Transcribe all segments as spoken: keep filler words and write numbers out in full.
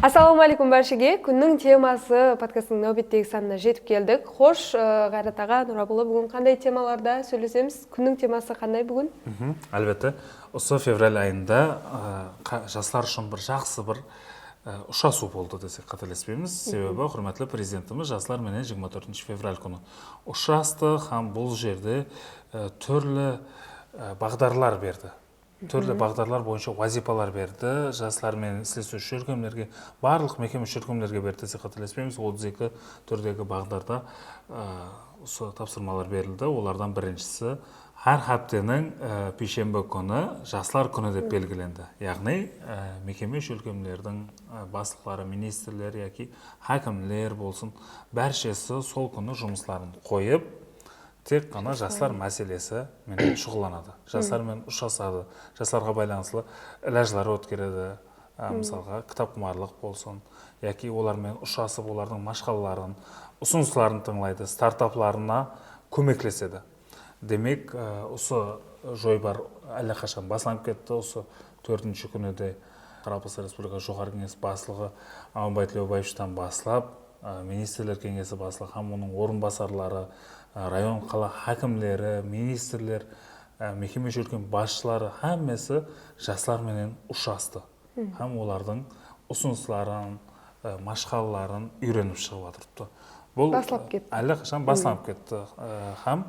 Assalawma áleykum bárshege. Kúnniń teması podkasttıń náwbettegi sanına jetip keldik. Xosh, ı, Ǵayrat aǵa, Nur abılla, búgin qanday temalarda sóylesemiz? Kúnniń teması qanday búgin? Mhm, álbette. Usı fevral ayında, ı, qa-, jaslar ushın bir jaqsı bir, ı, ushırasıw boldı desek qátelespeymiz. Mhm. Sebebi húrmetli Prezidentimiz jaslar menen jigirma tórtinshi fevral kúni ushırastı hám bul jerde, ı, túrli, ı, baǵdarlar berdi. Túrli baǵdarlar boyınsha wazıypalar berdi. Jaslar menen islesiwshi shólkemlerge, barlıq mekeme shólkemlerge berdi desek qátelespeymiz. Otız eki túrdegi baǵdarda, ı, usı tapsırmalar berildi. Olardan birinshisi, hár hápteniń, ı, piyshembi kúni Jaslar kúni dep belgilendi. Yaǵnıy, ı, mekeme shólkemlerdiń, ı, baslıqları, ministrler yaki hákimler bolsın, bárshesi sol kúni jumısların qoyıp, tek ǵana jaslar máselesi menen shuǵıllanadı. Jaslar menen ushırasadı, jaslarǵa baylanıslı ilajlar ótkeredi. Á, mısalǵa, kitapqumarlıq bolsın, yaki olar menen ushırasıp, olardıń mashqalaların, usınısların tıńlaydı, startaplarına kómeklesedi. Demek, á, usı joybar álleqashan baslanıp ketti. Usı tórtinshi kúni de Qaraqalpaqstan Respublikası Joqarı Keńesi Baslıǵı Amanbay Tilewbaevichtan baslap, á, Ministrler Keńesi Baslıǵı hám onıń orınbasarları, á, rayon, qala hákimleri, ministrler, á, mekeme shólkem basshıları hámmesi jaslar menen ushırastı. Hám olardıń usınısların, á, mashqalaların úyrenip shıǵıp atırıptı. Bul, baslap ketti. Á, álleqashan baslanıp ketti. Á, hám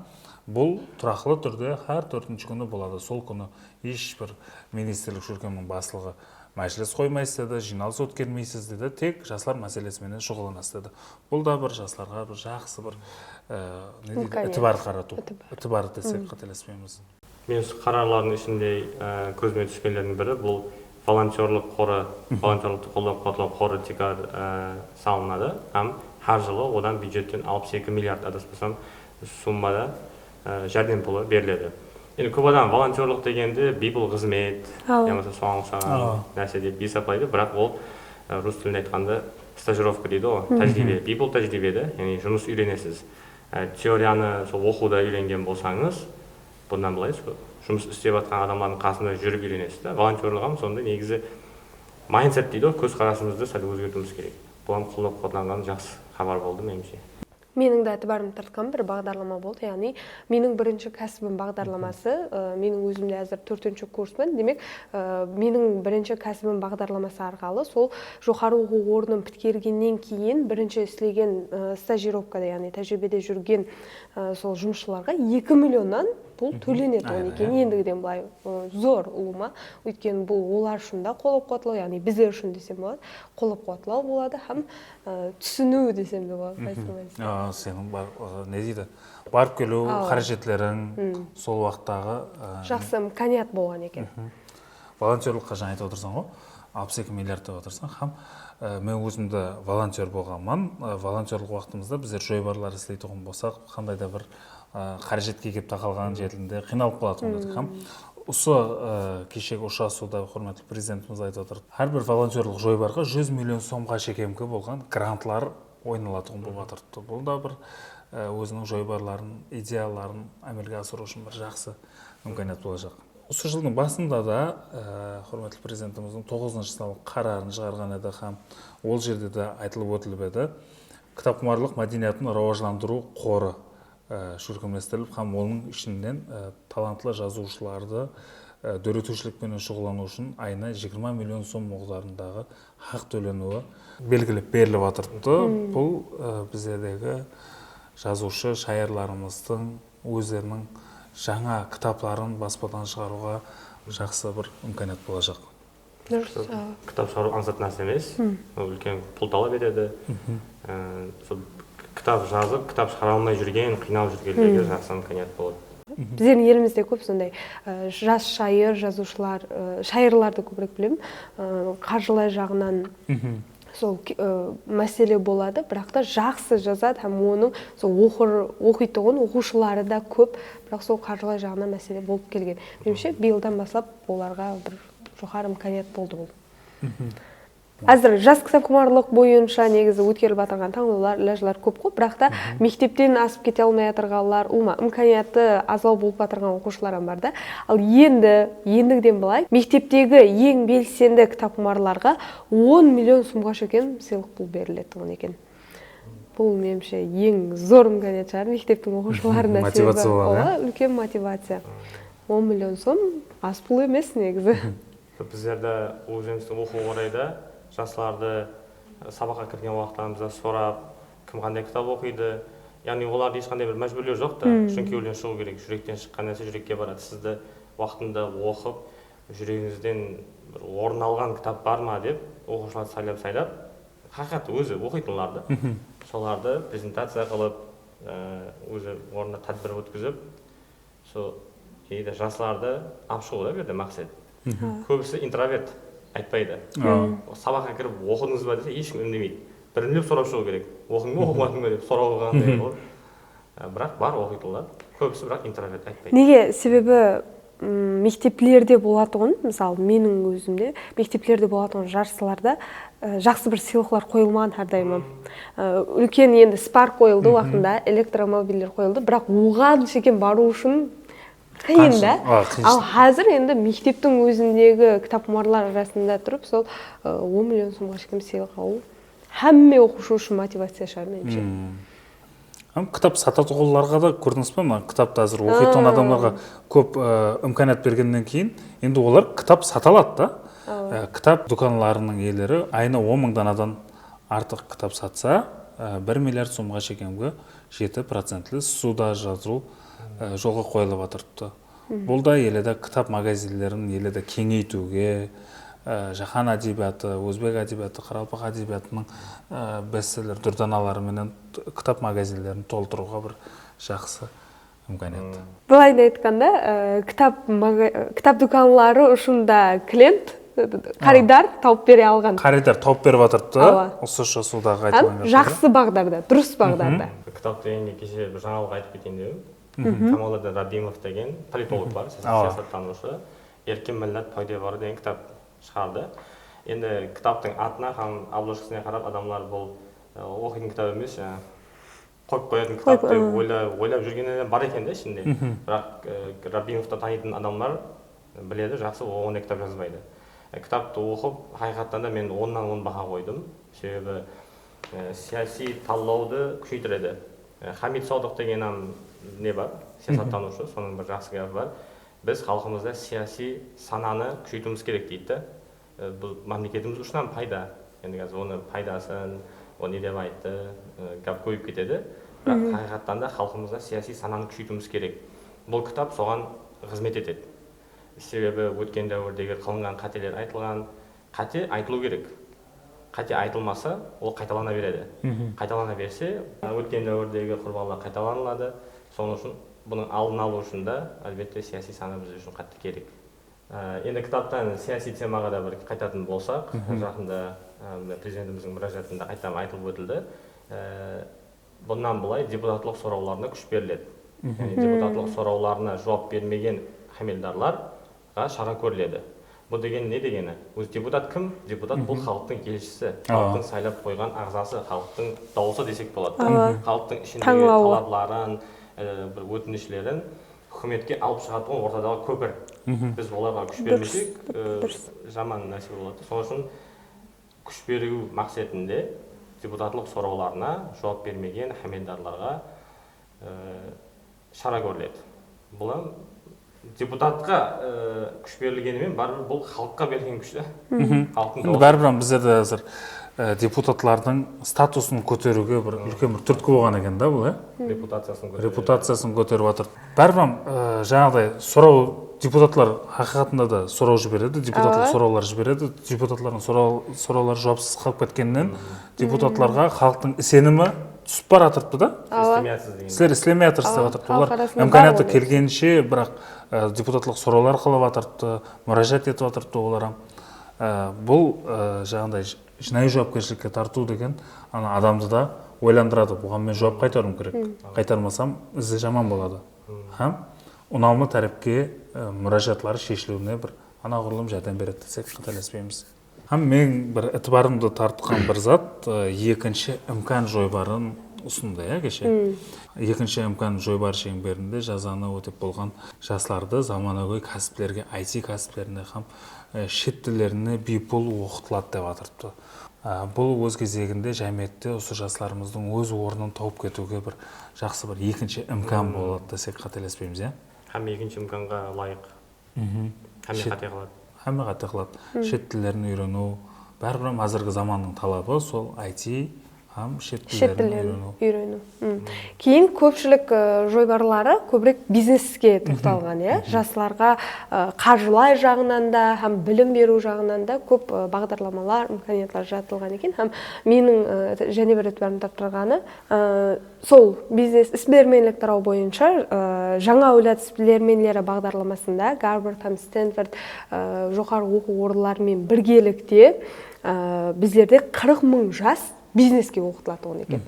bul turaqlı túrde hár tórtinshi kúni boladı. Sol kúni hesh bir ministrlik shólkemniń baslıǵı májilis qoymaysız dedi, jıynalıs ótkermeysiz dedi, tek jaslar máselesi menen shuǵıllanasız dedi. Bul da bir jaslarǵa bir jaqsı bir, e, ne deydi, imkaniyat, itibar qaratıw. Itibar. Itibar desek qátelespeymiz. Men usı qararlardıń ishinde, e, kózime túskenlerdiń biri bul volontyorlıq qorı, volontyorlıqtı qollap-quwatlaw qorı tiykar, e, salınadı hám hár jılı odan byudjetten alpıs eki milliard, adaspasam, summada, e, járdem pulı beriledi. Endi kóp adam volontyorlıq degende biypul xızmet yamasa soǵan uqsaǵan nárse dep esaplaydı, biraq ol, e, rus tilinde aytqanda stajirovka deydi ǵoy, tájiriybe, biypul tájiriybe de, yaǵnıy jumıs úyrenesiz. E, teoriyanı sol oqıwda úyrengen bolsańız, bunnan bılay sol jumıs islep atqan adamlardıń qasında júrip úyrenesiz da. Volontyorlıq hám sonday negizi mindset deydi ǵoy, kózqarasımızdı sál ózgertiwimiz kerek. Bul hám qollap-quwatlanǵan jaqsı xabar boldı, menimshe. Meniń de itibarımdı tartqan bir baǵdarlama boldı. Yaǵnıy, Meniń birinshi kásibim baǵdarlaması, ı, meniń ózim de házir tórtinshi kurspan. Demek, ı, meniń birinshi kásibim baǵdarlaması arqalı sol joqarı oqıw ornın pitkergennen keyin birinshi islegen, ı, stajirovkada, yaǵnıy tájiriybede júrgen, ı, sol jumısshılarǵa eki millionnan pul tólenetuǵın eken endigiden bılay. I, zor ulıwma. Óytkeni bul olar ushın da qollap-quwatlaw, yaǵnıy bizler ushın desem boladı, qollap-quwatlaw boladı hám, ı, túsiniw desem de boladı, qaysı máseleni. A, seniń bar-, ı, ne deydi, barıp keliw qárejetleriń, sol waqıttaǵı, ı, jaqsı imkaniyat bolǵan eken. Volontyorlıqqa jańa aytıp otırsań ǵoy, alpıs eki milliard dep otırsań, hám, ı, men ózim de volontyor bolǵanman. I, volontyorlıq waqtımızda bizler joybarlar isleytuǵın bolsaq, qanday da bir, ı, qárejetke kelip taqalǵan jerinde qıynalıp qalatuǵın edik. Hám usı, ı, keshegi ushırasıwda húrmetli Prezidentimiz aytıp otır, hár bir volontyorlıq joybarǵa júz million somǵa shekemgi bolǵan grantlar oynalatuǵın bolıp atırıptı. Bul da bir, ı, óziniń joybarların, ideyaların ámelge asırıw ushın bir jaqsı imkaniyat bolajaq. Usı jıldıń basında da, e, húrmetli Prezidentimizdiń toǵızınshı sanlı qararın shıǵarǵan edi hám ol jerde de aytılıp ótilip edi. Kitapqumarlıq mádeniyatın rawajlandırıw qorı, e, shólkemlestirilip hám onıń ishinen, e, talantlı jazıwshılardı, e, dóretiwshilik penen shuǵıllanıw ushın ayına jigirma million som muǵdarındaǵı haq tóleniwi belgilep berilip atırıptı. Bul, e, bizlerdegi jazıwshı shayırlarımızdıń ózleriniń jańa kitapların baspadan shıǵarıwǵa jaqsı bir imkaniyat bolajaq. Durıs. Kitap shıǵarıw ańsat nárse emes. Ol úlken pul talap etedi. E, sol kitap jazıp, kitap shıǵara almay júrgen, qıynalıp júrgenlerge jaqsı imkaniyat boladı. Bizlerdiń elimizde kóp sonday, e, jas shayır, jazıwshılar, e, shayırlardı kóbirek bilemen, e, qarjılay jaǵınan sol ki-, ı, másele boladı, biraq ta jaqsı jazadı hám onıń sol oqır, oqıytuǵın oqıwshıları da kóp, biraq sol qarjılay jaǵınan másele bolıp kelgen. Menimshe, bıyıldan baslap olarǵa bir joqarı imkaniyat boldı bul. Házir jas kitapqumarlıq boyınsha negizi ótkerilip atırǵan tańlawlar, ilajlar kóp ǵoy, biraq ta mektepten asıp kete almay atırǵanlar, ulıwma, imkaniyatı azlaw bolıp atırǵan oqıwshılar hám bar da. Al endi, endigiden bılay, mekteptegi eń belsendi kitapqumarlarǵa on million sumǵa shekem sıylıq pul beriletuǵın eken. Bul, menimshe, eń zor imkaniyat shıǵar mekteptiń oqıwshılarına. Motivaciya boladı, ya? Oǵa úlken motivaciya. On million sum az pul emes negizi. Bizlerde ózimizdiń oqıw orayda jaslardı, e, sabaqqa kirgen waqıtlarımızda sorap, kim qanday kitap oqıydı, yaǵnıy olardı hesh qanday bir májbúrlew joq ta. Shın kewilden shıǵıw kerek, júrekten shıqqan nárse júrekke baradı. Sizdi waqtında oqıp, júregińizden bir orın alǵan kitap bar ma dep, oqıwshılardı saylap-saylap, haqıyqat ózi oqıytınlardı. Solardı prezentaciya qılıp, e, ózi ornında tádbir ótkizip, sol, e, jaslardı alıp shıǵıw da bu jerde maqset. Kóbisi introvert, aytpaydı. Sabaqqa kirip oqıdıńız ba dese, hesh kim úndemeydi. Birinlep sorap shıǵıw kerek. Oqıdıń ba, oqımadıń ba dep soraw qanday qılıp. E, biraq bar oqıytınlar. Kóbisi biraq introvert, aytpaydı. Nege? Sebebi, m, mekteplerde bolatuǵın, mısalı, meniń ózimde mekteplerde bolatuǵın jarıslarda, e, jaqsı bir sıylıqlar qoyılmaǵan hár dayım. E, úlken endi Spark qoyıldı waqtında, elektromobiller qoyıldı, biraq oǵan shekem barıw ushın qıyın da. Al házir endi mekteptiń ózindegi kitapqumarlar arasında turıp, sol, e, on million sumǵa shekem sıylıq alıw hámme oqıwshı ushın motivaciya shıǵar, menimshe. Hám kitap satatuǵınlarǵa da kórdińiz be, mına kitaptı házir oqıytuǵın adamlarǵa kóp, e, imkaniyat bergennen keyin, endi olar kitap sata aladı da. E, kitap dúkanlarınıń iyeleri ayına on mıń danadan artıq kitap satsa, e, bir milliard sumǵa shekemgi jeti procentli ssuda jazılıw, e, jolǵa qoyılıp atırıptı. Bul da ele de kitap magazinlerin ele de keńeytiwge, e, jáhán ádebiyatı, ózbek ádebiyatı, qaraqalpaq ádebiyatınıń, e, bestseller, dúrdanaları menen t-, kitap magazinlerin toltırıwǵa bir jaqsı imkaniyat. Bılayın aytqanda, e, kitap maga-, kitap dúkanları ushın da klient, e, qarıydar tawıp bere alǵan. Qarıydar tawıp berip atırıptı. Awa. Usı ushırasıwdaǵı aytılǵan gáp. Jaqsı baǵdarda, durıs baǵdarda. Kitap degende keshe bir jańalıq aytıp keteyin dedim. Kamoliddin Rabimov degen politolog bar, siya-, siyasattanıwshı. Erkin millat poydevori degen kitap shıǵardı. Endi kitaptıń atına hám oblochkasına qarap adamlar bul, e, oqıytın kitap emes, jańa qoyıp qoyatın kitap dep oyla-, oylap júrgenler bar eken de ishinde. Biraq, e, Rabimovtı tanıytın adamlar biledi, jaqsı, o onday kitap jazbaydı. E, kitaptı oqıp, haqıyqattan da men onnan on baha qoydım. Sebebi, e, siyasiy tallawdı kúsheytiredi. E, Hamid Sodiq degen hám ne bar, siyasattanıwshı, sonıń bir jaqsı gápi bar. Biz xalqımızda siyasiy sananı kúsheytiwimiz kerek deydi da. E, bul mámleketimiz ushın hám payda. Endi házir onı paydasın, o ne dep ayttı, e, gáp kóbeyip ketedi. Biraq haqıyqattan da xalqımızda siyasiy sananı kúsheytiwimiz kerek. Bul kitap soǵan xızmet etedi. Sebebi ótken dáwirdegi qılınǵan qáteler aytılǵan, qáte aytılıw kerek. Qáte aytılmasa, ol qaytalana beredi. Qaytalana berse, ótken dáwirdegi qurbanlar qaytalanıladı. Sonıń ushın bunıń aldın alıw ushın da, álbette, siyasiy sana biz ushın qattı kerek. Á, endi kitaptan siyasiy temaǵa da bir qaytatın bolsaq, jaqında, á, mine, Prezidentimizdiń múrájatında qaytam aytılıp ótildi. Á, bunnan bılay deputatlıq sorawlarına kúsh beriledi. Yaǵnıy deputatlıq sorawlarına juwap bermegen hámeldarlarǵa shara kóriledi. Bul degen ne degeni? Ózi deputat kim? Deputat bul xalıqtıń elshisi, xalıqtıń saylap qoyǵan aǵzası, xalıqtıń dawısı desek boladı. Xalıqtıń ishindegi talapların, e, bir ótinishlerin húkimetke alıp shıǵatuǵın ortadaǵı kópir. Biz olarǵa kúsh bermesek, e, jaman nárse boladı. Sonıń ushın kúsh beriw maqsetinde deputatlıq sorawlarına juwap bermegen hámeldarlarǵa, e, shara kóriledi. Bul hám deputatqa, e, kúsh berilgeni menen, baribir bul xalıqqa berilgen kúsh te. Xalıqtıń dawısı. Endi baribir hám bizlerde házir, e, deputatlardıń statusın kóteriwge bir úlken bir túrtki bolǵan eken da bul, e? Reputaciyasın kóterip. Reputaciyasın kóterip atır. Baribir hám, e, jańaǵıday soraw, deputatlar haqıyqatında da soraw jiberedi, deputatlıq sorawlar jiberedi, deputatlardıń soraw-, sorawları juwapsız qalıp ketkeninen deputatlarǵa xalıqtıń isenimi túsip baratırıptı da. Awa. Islemey atırsız degen. Sizler islemey atırsız dep atırıptı. Olar imkaniyatı kelgeninshe, biraq, e, deputatlıq sorawlar qılıp atırıptı, múrájat etip atırıptı olar hám. E, bul, e, jańaǵıday j-, jınayıy juwapkershilikke tartıw degen, ana, adamdı da oylandıradı. Buǵan men juwap qaytarıwım kerek. Qaytarmasam, izi jaman boladı. Hám unamlı tárepke, e, múrájatları sheshiliwine bir anaǵurlım járdem beredi desek, qátelespeymiz. Hám men bir itibarımdı tartqan bir zat, e, ekinshi imkan joybarın usındı, ya, keshe. Ekinshi imkan joybarı sheńberinde jazanı ótep bolǵan jaslardı zamanagóy kásiplerge, I T kásiplerine hám, e, shet tillerine biypul oqıtıladı dep atırıptı. E, bul óz gezeginde jámiyette usı jaslarımızdıń óz ornın tawıp ketiwge bir jaqsı bir ekinshi imkan boladı desek qátelespeymiz, ya? Hám ekinshi imkanǵa ılayıq. Hámme qáte qıladı. Hámme qáte qıladı. Shet tillerin úyreniw, báribir hám házirgi zamannıń talabı sol I T hám shet tillerin úyreniw. Keyin kópshilik, e, joybarları kóbirek bizneske toqtalǵan, ya. Jaslarǵa, e, qarjılay jaǵınan da hám bilim beriw jaǵınan da kóp, e, baǵdarlamalar, imkaniyatlar jaratılǵan eken. Hám meniń, e, jáne bir itibarımdı tarttırǵanı, e, sol biznes isbilermenlik taraw boyınsha, e, Jańa áwlad isbilermenleri baǵdarlamasında Garvard hám Stenford, e, joqarı oqıw orınları menen birgelikte, e, bizlerde qırq mıń jas bizneske oqıtılatuǵın eken.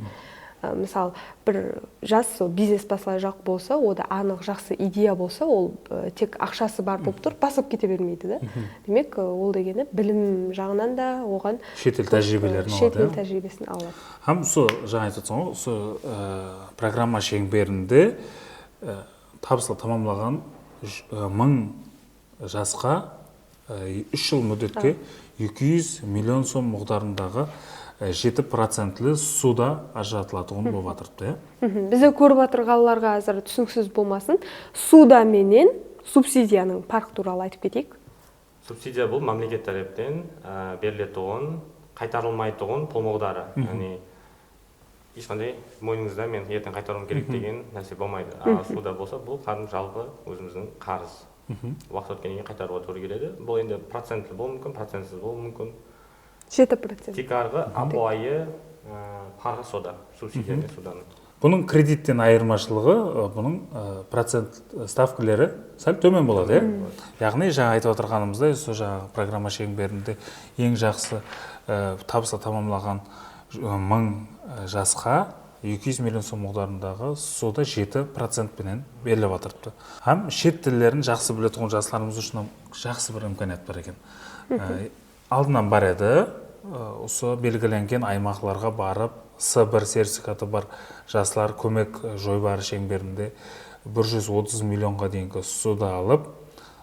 E, mısal, bir jas sol biznes baslayjaq bolsa, oda anıq jaqsı ideya bolsa, ol, e, tek aqshası bar bolıp turıp baslap kete bermeydi da. Demek, e, ol degeni bilim jaǵınan da oǵan shet el tájiriybelerin aladı, shet el tájiriybesin aladı. Hám usı, jańa aytıp atsań ǵoy, usı, e, programma sheńberinde, e, tabıslı tamamlaǵan j-, e, mıń jasqa, e, úsh jıl múddetke eki júz million som muǵdarındaǵı, e, jeti procentli ssuda ajıratılatuǵın bolıp atırıptı, ya. Bizi kórip atırǵanlarǵa házir túsiniksiz bolmasın. Ssuda menen subsidiyanıń parqı tuwralı aytıp keteyik. Subsidiya bul mámleket tárepten, e, beriletuǵın, qaytarılmaytuǵın pul muǵdarı. Yaǵnıy, hesh qanday moynıńızda men erteń qaytarıwım kerek degen nárse bolmaydı. A, ssuda bolsa, bul qádimgi jalpı ózimizdiń qarız. Waqıt ótkennen keyin qaytarıwǵa tuwrı keledi. Bul endi procentli bolıwı múmkin, procentsiz bolıwı múmkin. Jeti procent. Tiykarǵı ápiwayı, e, parqı soda, subsidiya menen ssudanıń. Bunıń kreditten ayırmashılıǵı, e, bunıń, e, procent stavkaları sál tómen boladı, ya? Yaǵnıy, jańa aytıp atırǵanımızday, usı jańaǵı programma sheńberinde eń jaqsı, e, tabıslı tamamlaǵan, e, mıń, e, jasqa eki júz million som muǵdarındaǵı ssuda jeti procent penen berilip atırıptı. Hám shet tillerin jaqsı biletuǵın jaslarımız ushın hám jaqsı bir imkaniyat bar eken. E, Aldınnan bar edi, ı, usı belgilengen aymaqlarǵa barıp, C bir sertifikatı bar jaslar kómek, ı, joybarı sheńberinde bir júz otız millionǵa deyingi ssuda alıp,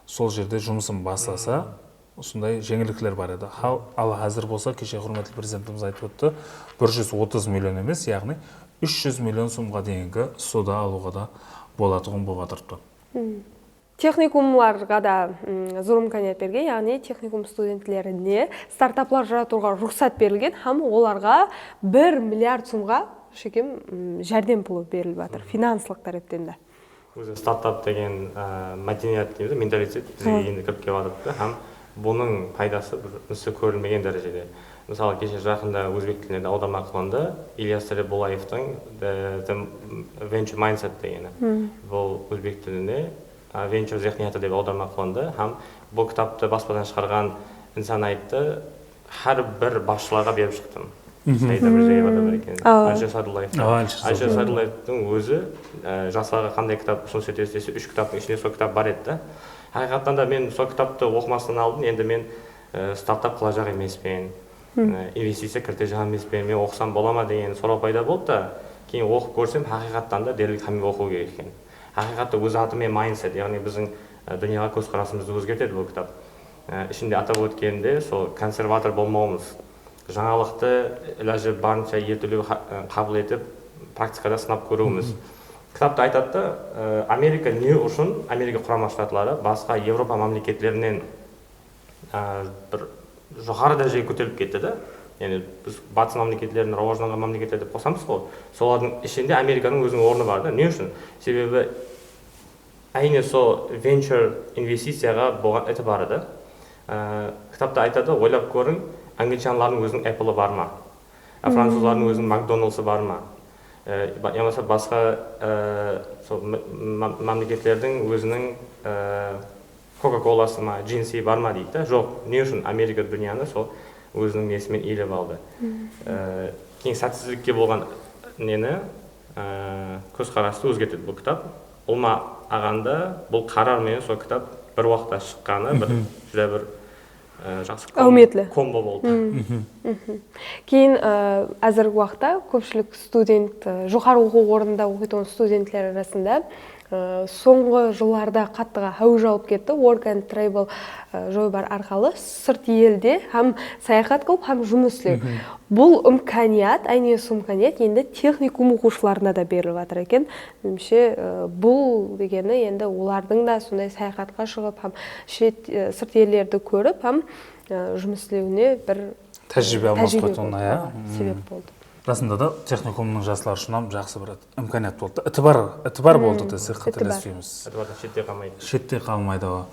sol jerde jumısın baslasa, usınday jeńillikler bar edi. Hal, al házir bolsa, keshe húrmetli Prezidentimiz aytıp ótti, bir júz otız million emes, yaǵnıy úsh júz million sumǵa deyingi ssuda alıwǵa da bolatuǵın bolıp atırıptı. Texnikumlarǵa da, mm, zor imkaniyat bergen, yaǵnıy texnikum studentlerine startaplar jaratıwǵa ruxsat berilgen hám olarǵa bir milliard sumǵa shekem, mm, járdem pulı berilip atır, finanslıq tárepten de. Ózi startap degen, á, mádeniyat deymiz, mentalitet bizge endi kirip kelip atırıptı hám bunıń paydası bir misli kórilmegen dárejede. Mısalı, keshe jaqında ózbek tilinde de awdarma qılındı, Ilyas Rebulaevtıń The, The Venture Mindset degeni. Bul ózbek tiline a, venture zehniyatı dep awdarma qılındı hám bul kitaptı baspadan shıǵarǵan insan ayttı, hár bir basshılarǵa berip shıqtım. Saida Mirziyoeva da bar eken. Alisher Sadullaevtı. Alisher Sadullaevtıń ózi, e, jaslarǵa qanday kitap usınıs etesiz dese, úsh kitaptıń ishinde sol kitap bar edi da. Haqıyqattan da men sol kitaptı oqımastan aldın, endi men, e, startap qılajaq emespen, e, investiciya kiritejaq emespen, men oqısam bola ma degen soraw payda boldı da, keyin oqıp kórsem, haqıyqattan da derlik hámme oqıw kerek eken. Haqıyqatta óz atı menen mindset, yaǵnıy biziń, e, dúnyaǵa kózqarasımızdı ózgertedi bul kitap. E, ishinde atap ótkeninde sol konservator bolmawımız, jańalıqtı ilajı barınsha ertelew qa-, e, qabıl etip, praktikada sınap kóriwimiz. Kitapta aytadı da, e, Amerika ne ushın, Amerika Qurama Shtatları basqa Evropa mámleketlerinen á, bir joqarı dárejege kóterilip ketti da. Yaǵnıy biz batıs mámleketlerin rawajlanǵan mámleketler dep qosamız ǵo. Solardıń ishinde Amerikanıń óziniń ornı bar da. Ne ushın? Sebebi áyne sol venture investiciyaǵa bolǵan itibarı da. Á, kitapta aytadı, oylap kóriń, anglitshanlardıń óziniń Apple'ı bar ma? Á, francuzlardıń óziniń McDonald's'ı bar ma? E, ba-, yamasa basqa, e, sol m-, m-, mámleketlerdiń óziniń, e, Coca-Cola'sı ma, G N C bar ma deydi da. Joq, ne ushın Amerika dúnyanı sol óziniń nesimen iyelep aldı? E, keyin sátsizlikke bolǵan neni, e, kózqarastı ózgertedi bul kitap. Ulıwma alǵanda bul qarar menen sol kitap bir waqıtta shıqqanı bir júdá bir Á, jaqsı Áwmetli. Kombo boldı. Keyin, á, házirgi waqıtta kópshilik student, á, joqarı oqıw ornında oqıytuǵın studentler arasında, á, sońǵı jıllarda qattıǵa háwij alıp ketti. Work and travel, á, joybar arqalı sırt elde hám sayaxat qılıp, hám jumıs islew. Bul imkaniyat, áyne usı imkaniyat endi texnikum oqıwshılarına da berilip atır eken. Menimshe, á, bul degeni endi olardıń da sonday sayaxatqa shıǵıp hám shet, á, sırt ellerdi kórip hám, á, jumıs islewine bir Tájiriybe almasıp tájiriybe qoytuǵın, boldı. ya. Awa, sebep boldı. Rasında da, texnikumnıń jasları ushın hám jaqsı bir imkaniyat boldı. Itibar, itibar boldı desek qátelespeymiz. Itibardan shette qalmaydı. Shette qalmaydı, awa.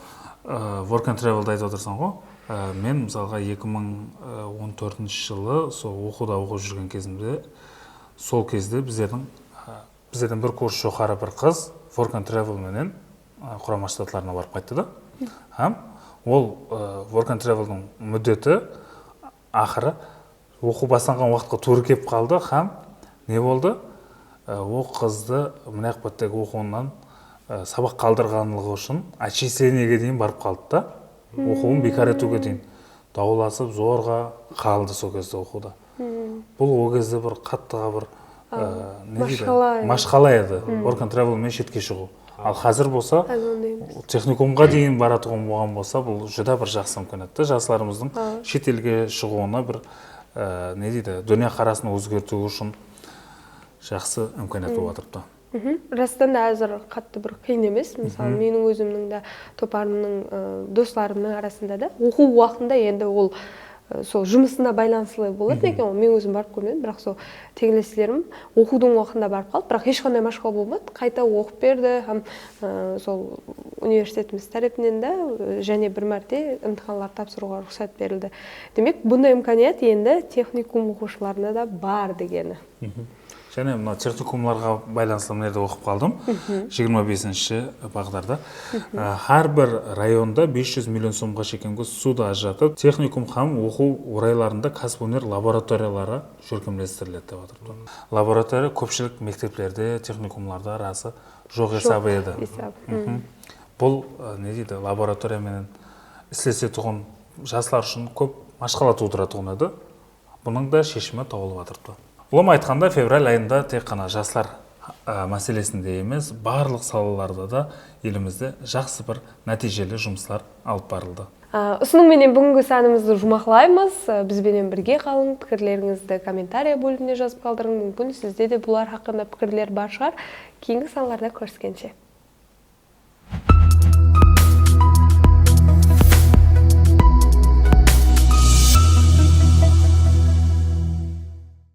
Á, work and traveldı aytıp atırsań ǵo. Á, men, mısalǵa, eki mıń on tórtinshi jılı sol oqıwda oqıp júrgen gezimde, sol gezde bizlerdiń, á, bizlerden bir kurs joqarı bir qız work and travel menen, á, Qurama Shtatlarına barıp qayttı da. Hám ol, á, work and traveldıń múddeti aqırı oqıw baslanǵan waqıtqa tuwrı kelip qaldı hám ne boldı? Á, ol qızdı mına jaq bettegi oqıwınan, á, sabaq qaldırǵanlıǵı ushın отчислениеge deyin barıp qaldı da. Oqıwın biykar etiwge deyin dawlasıp, zorǵa qaldı sol gezde oqıwda. Bul ol gezde bir qattıǵa bir, á, ne deydi? Mashqala edi. Mashqala edi. Work and travel menen shetke shıǵıw. Al házir bolsa, Házir onday emes. Texnikumǵa deyin baratuǵın bolǵan bolsa, bul júdá bir jaqsı imkaniyat ta, jaslarımızdıń shet elge shıǵıwına bir, e, ne deydi, dúnya qarasın ózgertiw ushın jaqsı imkaniyat bolıp atırıptı. Rastan da, házir qattı bir qıyın emes. Mısalı, meniń ózimniń de toparımnıń, e, doslarımnıń arasında da oqıw waqtında endi ol, e, sol jumısına baylanıslı boladı eken ǵoy. Men ózim barıp kórmedim, biraq sol teńleslerim oqıwdıń waqtında barıp qaldı, biraq hesh qanday mashqala bolmadı. Qayta oqıp berdi hám, e, sol universitetimiz tárepinen de, e, jáne bir márte imtixanlar tapsırıwǵa ruxsat berildi. Demek, bunday imkaniyat endi texnikum oqıwshılarına da bar degeni. Jáne mına texnikumlarǵa baylanıslı mına jerde oqıp qaldım. Jigirma besinshi baǵdarda. Á, hár bir rayonda bes júz million sumǵa shekemgi ssuda ajıratıp, texnikum hám oqıw oraylarında kásip-óner laboratoriyaları shólkemlestiriledi dep atırıptı. Laboratoriya kópshilik mekteplerde, texnikumlarda rası joq esabı edi. Esabı. Bul, á, ne deydi, laboratoriya menen islesetuǵın jaslar ushın kóp mashqala tuwdıratuǵın edi. Bunıń da sheshimi tawılıp atırıptı. Ulıwma aytqanda, fevral ayında tek ǵana jaslar, á, máselesinde emes, barlıq salalarda da elimizde jaqsı bir nátiyjeli jumıslar alıp barıldı. Á, usınıń menen búgingi sanımızdı juwmaqlaymız. Á, biz benen birge qalıń, pikirlerińizdi kommentariya bólimine jazıp qaldırıń. Múmkin, sizde de bular haqqında pikirler bar shıǵar. Keyingi sanlarda kóriskenshe.